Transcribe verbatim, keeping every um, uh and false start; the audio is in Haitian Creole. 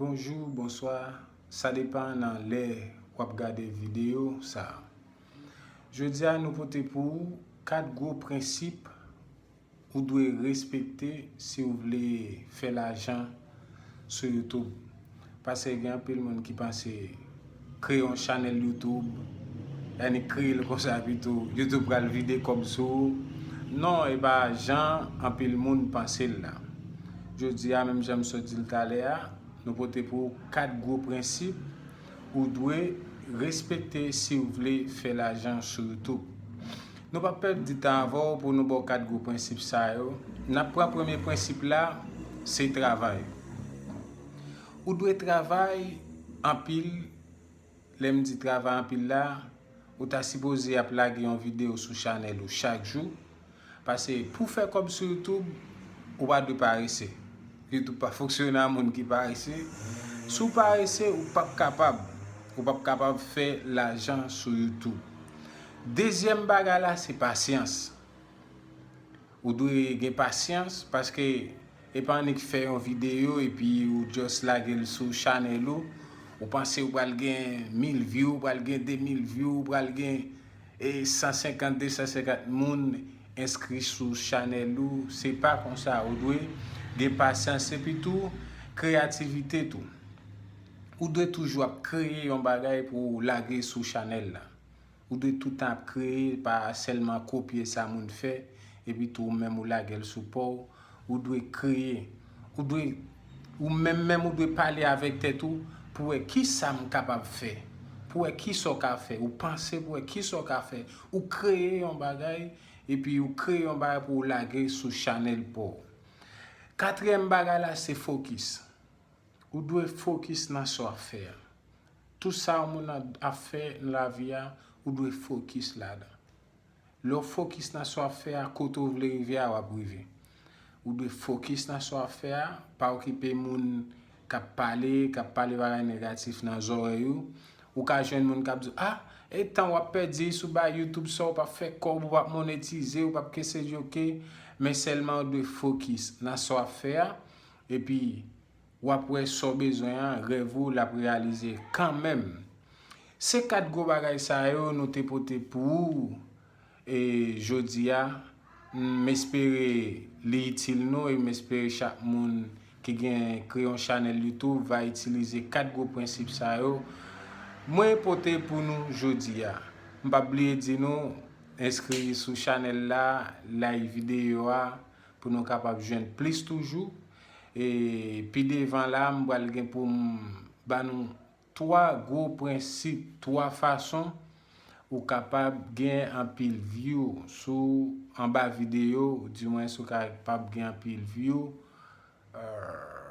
Bonjou, bonswa, sa depann nan lè w ap gade videyo sa a. Jodi a, nou pote pou ou kat gwo prensip ou dwe respekte si w vle fè lajan sou YouTube. Paske gen anpil moun ki panse kreye yon chanèl YouTube, yani kreye l konsa pito, YouTube pral vide kòb sou ou. Non, e pa jan anpil moun panse l la. Jodi a, menm jan m sot di l talè a, nou pote pou ou kat gwo prensip ou dwe respekte si w vle fè lajan sou YouTube. Nou p ap pèdi tan avè w pou nou ba w kat gwo prensip sa yo. N ap pran premye prensip la, se travay. Ou dwe travay anpil. Lè m di travay anpil la, ou ta sipoze ap lage yon videyo sou chanèl ou chak jou. Paske pou fè kòb sou YouTube, ou pa dwe parese. YouTube pa fonksyone a moun ki parese. Si w parese, ou p ap kapab. Ou p ap kapab fè lajan sou YouTube. Dezyèm bagay la, se pasyans. Ou dwe gen pasyans, paske e pa annik fè yon videyo epi ou just lage l sou chanèl ou. Ou panse ou pral gen mil view, ou pral gen de mil view, ou pral gen e san senkant, de san senkant moun enskri sou chanèl ou. Se pa konsa. Ou dwe gen pasyans epi tou kreyativite tou. Ou dwe toujou ap kreye yon bagay pou w lage sou chanèl la. Ou dwe toutan ap kreye, pa sèlman kopye sa moun fè, epi tou ou menm ou lage l sou pa w. Ou dwe kreye. Ou dwe, ou menm menm ou dwe pale avèk tèt ou pou wè kisa m kapab fè. Pou wè kisa w ka fè. Ou panse pou wè kisa w ka fè. Ou kreye yon bagay, epi ou kreye yon bagay pou w lage sou chanèl pa w. Katriyèm bagay la, se fokis. Ou dwe fokis nan sa w ap fè a. Tout sa yon moun ap fè nan lavi a, ou dwe fokis ladan. Lè w fokis nan sa w ap fè a, kote w vle rive a, w ap rive. Ou dwe fokis nan sa w ap fè a, pa okipe moun k ap pale, k ap pale bagay negatif nan zòrèy ou. Ou ka jwenn moun k ap di w, ah, e tan w ap pèdi sou bay YouTube sa, w p ap fè kòb, w p ap monetize, w p ap kese djoke, men sèlman w dwe fokis nan sa w ap fè a, epi w ap wè sa w bezwen an, rèv ou l ap reyalize kanmenm. Se kat gwo bagay sa yo nou te pote pou ou e jodi a. M espere li itil nou e m espere chak moun ki gen kreye yon chanèl YouTube va itilize kat gwo prensip sa yo mwen pote pou nou jodi a. M p ap bliye di nou, enskri sou chanèl la, like videyo a, pou nou kapab jwenn plis toujou. E pi devan la, m pral gen pou m ba nou twa gwo prensip, twa fason ou kapab gen anpil view sou anba videyo, dimwens ou kapab gen anpil view. Euh,